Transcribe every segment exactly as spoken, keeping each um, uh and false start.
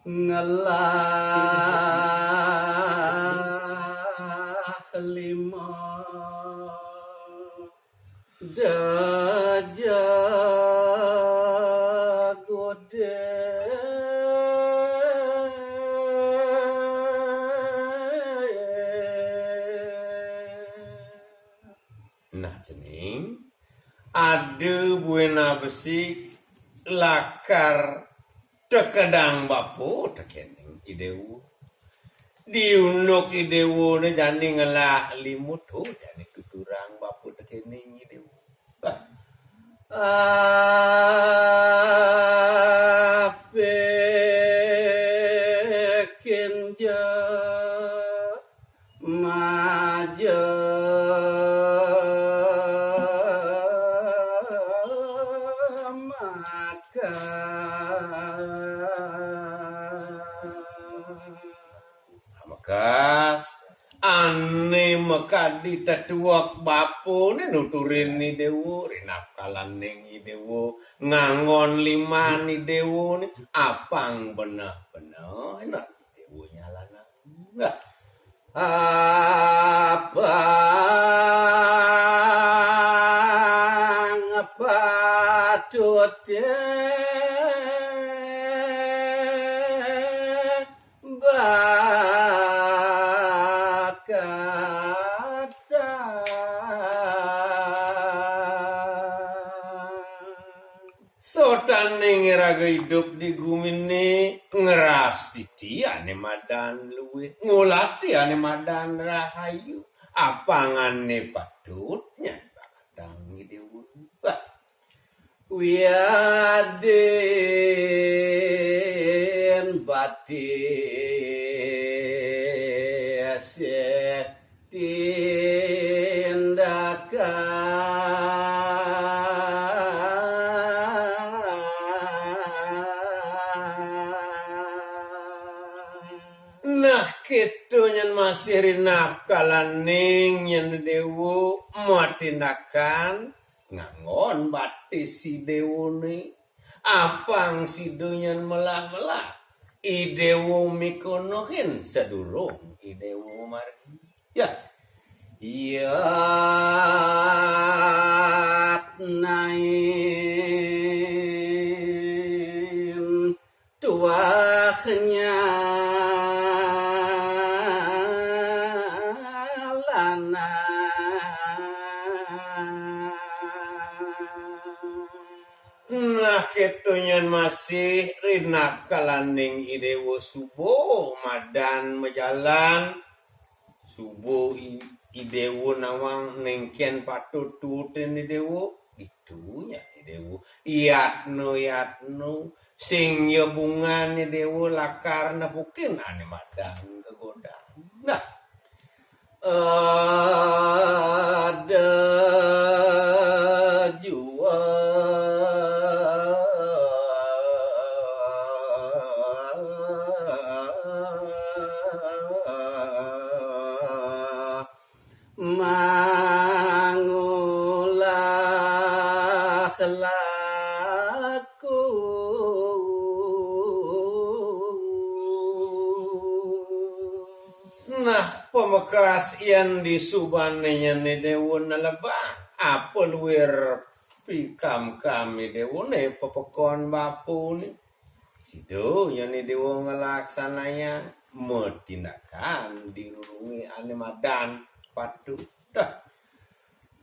Ngelah lima daja godé. Nah, cening, ada buina besik lakar tekedang bapa tekening I Déwa. Diunduk I Déwa né jani ngelah lima, to jani tuturang bapa tekening I Déwa. Bah. Apik kinja maja makan. Amekas, ané makadi tetuek bapané nuturin I Déwa, rinapkalaning I Déwa, nganggon liman I Déwa né, apang beneh-beneh, nah, I Déwa nyalanang. Nah, apang patuté bakatang. Sotaning iraga idup di guminé, ngrastiti ané madan luih, ngulati ané madan rahayu, apang ané patut nyan bakatang I Déwa. Bah. Wiadin batisé tindakan. Nah, kéto nyan masih rinapkalaning nyan Déwa matindakan nganggon batis I Déwané. Apang sida nyan melah-melah, I Déwa mikonohin sadurung I Déwa margi. Ya. Yatnain tuah nyalana. Nah, kéto nyan masih rinapkalaning I Déwa suba madan majalan, suba I, I Déwa nawang nengkén patut tuutin I Déwa, ditu nyan I Déwa. Yatna-yatna, sing ya bungan I Déwa lakar nepukin ané madan gegodan. Nah, ada jua mangulah laku. Nah, pamekas yén disubané nyané Déwa nelebang, apa luir pikamkam Déwané pepekon bapané. Sida nyané Déwa nglaksanayang matindakan dirurungi ané madan patut. Dah.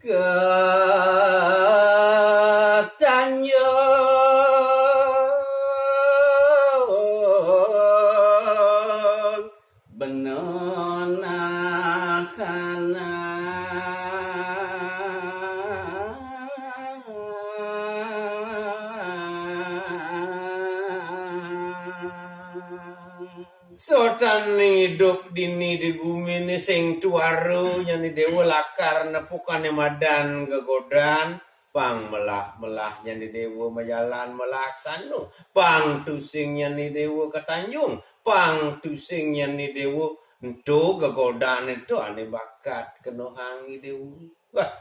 Ka Tanjung Benonakana. Sotaning idup dini di guminé sing tuara nyané Déwa lakar nepukané madan gegodan, pang melah-melah nyané Déwa majalan malaksana, pang tusing nyané Déwa ka Tanjung, pang tusing nyané Déwa ento gegodan ento ané bakat kenohang I Déwa. Wah,